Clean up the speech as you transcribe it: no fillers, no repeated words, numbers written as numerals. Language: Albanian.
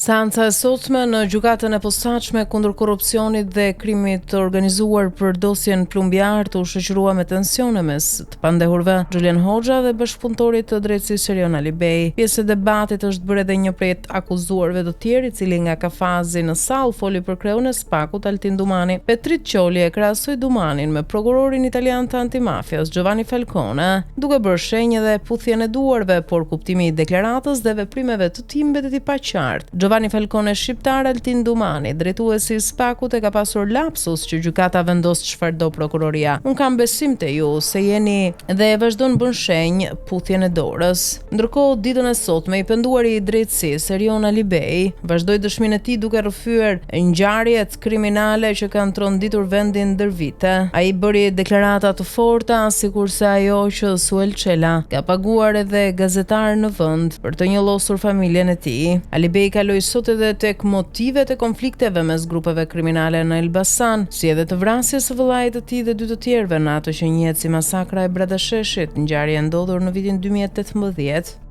Seanca e sotme në Gjykatën e Posaçme kundër Korrupsionit dhe Krimit të Organizuar për dosjen Plumbi i Artë u shoqërua me tensione mes të pandehurve Julian Hoxha dhe bashkëpunëtorit të drejtësisë Erion Alibej. Pjesë e debatit është bërë edhe një prej të akuzuarve të tjerë, i cili nga kafazi në sallë foli për kreun e SPAK-ut Altin Dumani. Petrit Qoli e krahasoi Dumanin me prokurorin italian të antimafias Giovanni Falcone, duke bërë shenjë edhe puthjen e duarve, por kuptimi i deklaratës dhe veprimeve të tij mbetet i paqartë. Giovanni Falcone shqiptar Altin Dumani, drejtuesi i SPAK-ut e ka pasur lapsus që gjykata vendos çfarë do prokuroria. Unë kam besim te ju se jeni dhe e vazhdon bën shenjë puthjen e dorës. Ndërkohë ditën e sotme i penduari i drejtësisë Erion Alibej vazhdoi dëshminë e tij duke rrëfyer ngjarjet kriminale që kanë tronditur vendin ndër vite. Ai bëri deklarata të forta, sikurse ajo që Suel Çela ka paguar edhe gazetarë në vend për të njollosur familjen e tij. Alibej kaloi sot edhe tek motivet e konflikteve mes grupeve kriminale në Elbasan, si edhe të vrasjes së vëllait të tij dhe dy të tjerëve në atë që njihet si masakra e Bradasheshit, ngjarje e ndodhur në vitin 2018.